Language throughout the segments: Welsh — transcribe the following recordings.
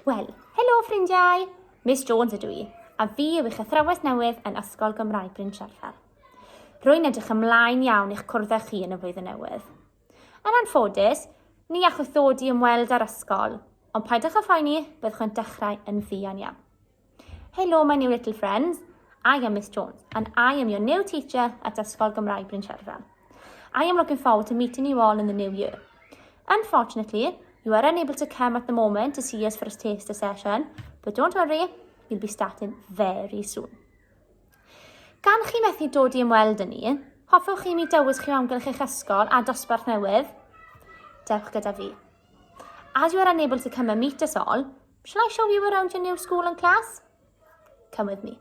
Wel, helo ffrindiau! Miss Jones ydw i, a fi yw eich athrawes newydd yn Ysgol Gymraeg Bryn Siarfer. Rwy'n edrych ymlaen iawn i'ch cwrdd â chi yn y flwyddyn newydd. Yn anffodus, ni allwch ddod i ymweld â'r ysgol, ond paidwch â phoeni, byddwch yn dechrau yn fuan iawn. Hello my new little friends, I am Miss Jones and I am your new teacher at Ysgol Gymraeg Bryn Siarfer. I am looking forward to meeting you all in the new year. Unfortunately, you are unable to come at the moment to see us for a taster session, but don't worry, you'll be starting very soon. Gan chi methu dod i ymweld â ni, hoffwch chi mi dywys chi o amgylch eich ysgol a dosbarth newydd? Dewch gyda fi. As you are unable to come and meet us all, shall I show you around your new school and class? Come with me.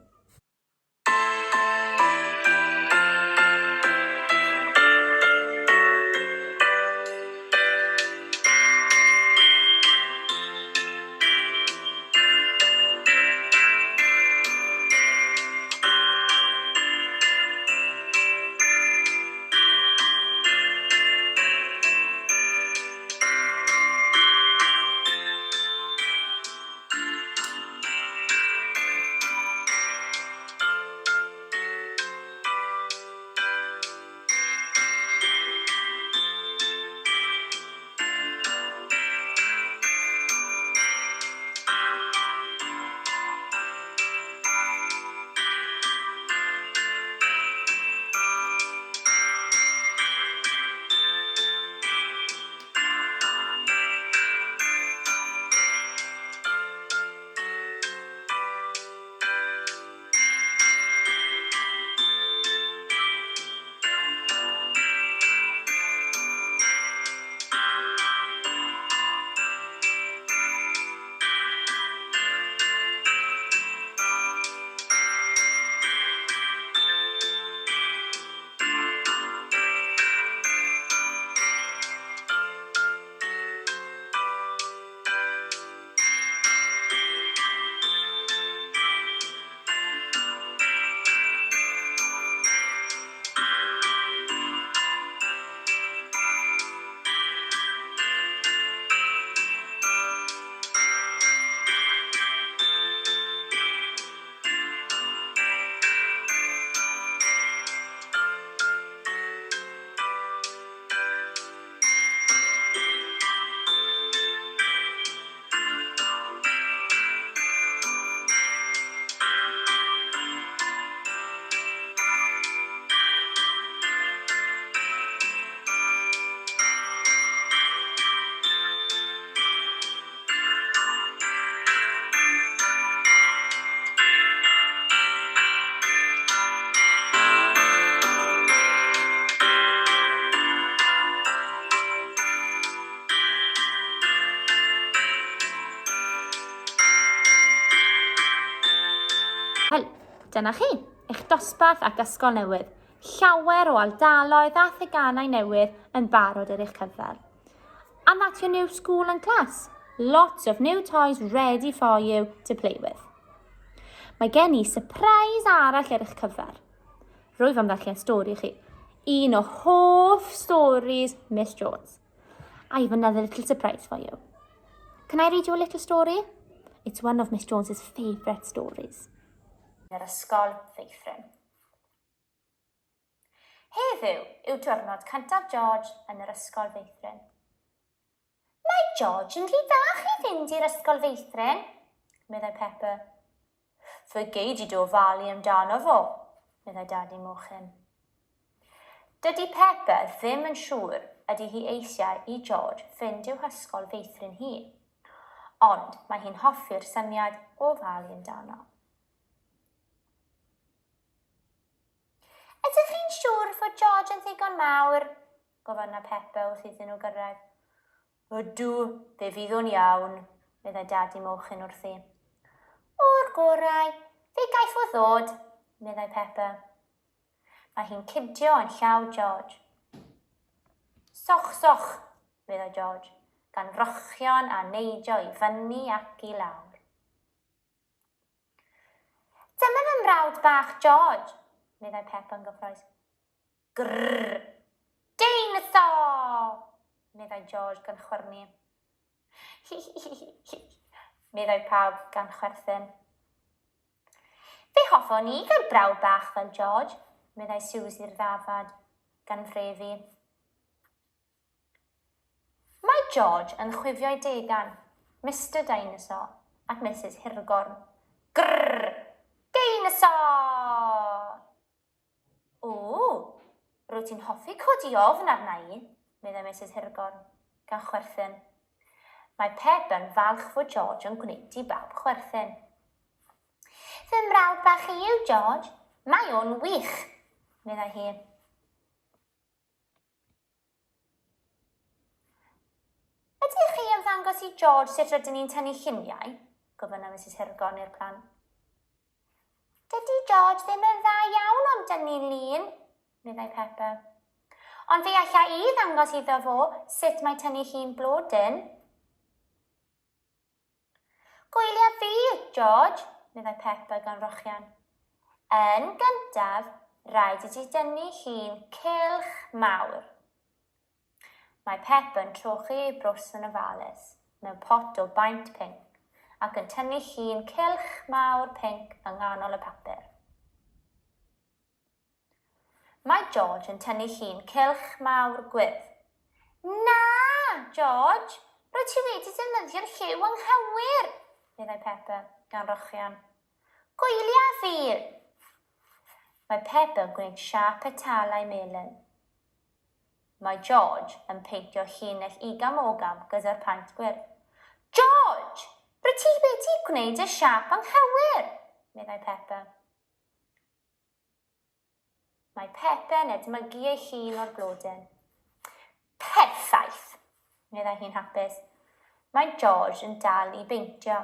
Wel, dyna chi, eich dosbarth ac ysgol newydd. Llawer o ardaloedd a theganau newydd yn barod ar eich cyfer. And that's your new school and class. Lots of new toys ready for you to play with. Mae gen i surprise arall ar eich cyfer. Rwyf am ddarllen stori i chi. Un o hoff stories Miss Jones. I have another little surprise for you. Can I read you a little story? It's one of Miss Jones's favourite stories. Yr ysgol feithrin. Heddiw yw diwrnod cyntaf George yn yr ysgol feithrin. Mae George yn rhy fach i fynd i'r ysgol feithrin, meddai Pepper. Fe gei di dy ofalu amdano fo, meddai Dadi Mochyn. Dydy Pepper ddim yn siŵr ydy hi eisiau i George fynd i'w hysgol feithrin hi, ond mae hi'n hoffi'r syniad o ofalu amdano. Ydych chi'n siŵr fod George yn ddigon mawr? gofynna Peppa wrth iddyn nhw gyrraedd. Ydw, fe fydd o'n iawn, meddai Dadi Mochyn wrthi. O'r gorau, fe gaiff o ddod, meddai Peppa. Mae hi'n cydio yn llaw George. Soch, soch, meddai George, gan rochion a neidio i fyny ac i lawr. Dyma fy mrawd bach George, meddai Peppa yn gyffrous. Grrr! Deinasor! meddai George gan chwyrnu. Hi hi hi hi, Meddai pawb gan chwerthin. Fe hoffwn i gael brawd bach fel George, meddai Susie'r ddafad, gan frefu. Mae George yn chwifio'i degan, Mister Dinosaur ac Misus Hirgorn. Grrr! Dinosaur! O, rwyt ti'n hoffi codi ofn arna i, meddai Misus Hirgorn, gan chwerthin. Mae Pep yn falch fod George yn gwneud i bawb chwerthin. Fy mrawd bach i yw George, mae o'n wych, meddai hi. Ydych chi am ddangos i George sut rydyn ni'n tynnu lluniau? gofynna Misus Hirgorn i'r plant. Dydy George ddim yn dda iawn am dynnu lun, meddai Peppa. Ond fe alla i ddangos iddo fo sut mae tynnu llun blodyn. Gwylia fi, George, meddai Peppa gan rochian. Yn gyntaf, rhaid i ti dynnu llun cylch mawr. Mae Pep yn trochi ei brws yn ofalus mewn pot o baent pinc ac yn tynnu llun cylch mawr pinc yng nghanol y papur. Mae George yn tynnu llun cylch mawr gwyrdd. Na, George, rwyt ti wedi defnyddio'r lliw anghywir, meddai Peppa, gan rochian. Gwylia fi! Mae Peppa yn gwneud siâp petalau melyn. Mae George yn peintio llinell igam-ogam gyda'r paent gwyrdd. George! Rwyt ti wedi gwneud y siâp anghywir! meddai Peppa. Mae Peppa yn edmygu ei llun o'r blodyn. Perffaith! meddai hi'n hapus. Mae George yn dal i beintio.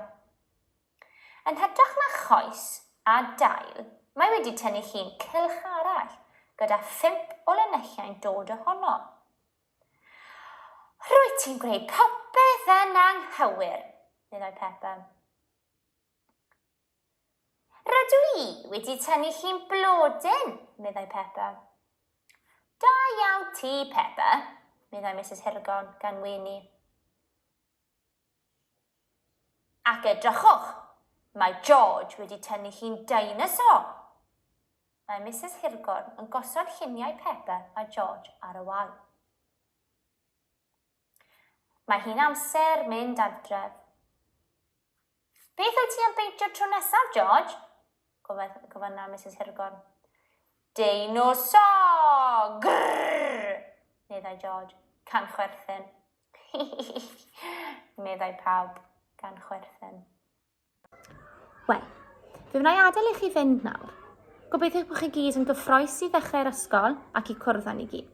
Yn hytrach na choes a dail, mae wedi tynnu llun cylch arall gyda phump o linellau'n dod ohono. Rwyt ti'n gwneud popeth yn anghywir, meddai Peppa. Rydw i wedi tynnu llun blodyn, meddai Peppa. Da iawn ti, Peppa, meddai Misus Hirgon gan wenu. Ac edrychwch, mae George wedi tynnu llun dinosaur! Mae Misus Hirgorn yn gosod lluniau Peppa a George ar y wal. Mae hi'n amser mynd adref. Beth wyt ti am beintio tro nesaf, George? Gofynna Misus Hirgorn. Dinosaur! Grrr! Meddai George, can chwerthin. Meddai pawb gan chwerthin. Wel, fe wna i adael i chi fynd nawr. Gobeithio bod chi gyd yn gyffroes i ddechrau'r ysgol ac i cwrdd â ni gyd.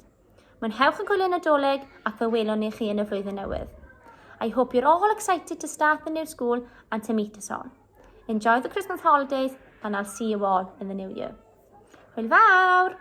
Mwynhewch y gwyliau Nadolig ac fe welwn ni chi yn y flwyddyn newydd. I hope you're all excited to start the new school and to meet us all. Enjoy the Christmas holidays and I'll see you all in the new year. Hwyl fawr!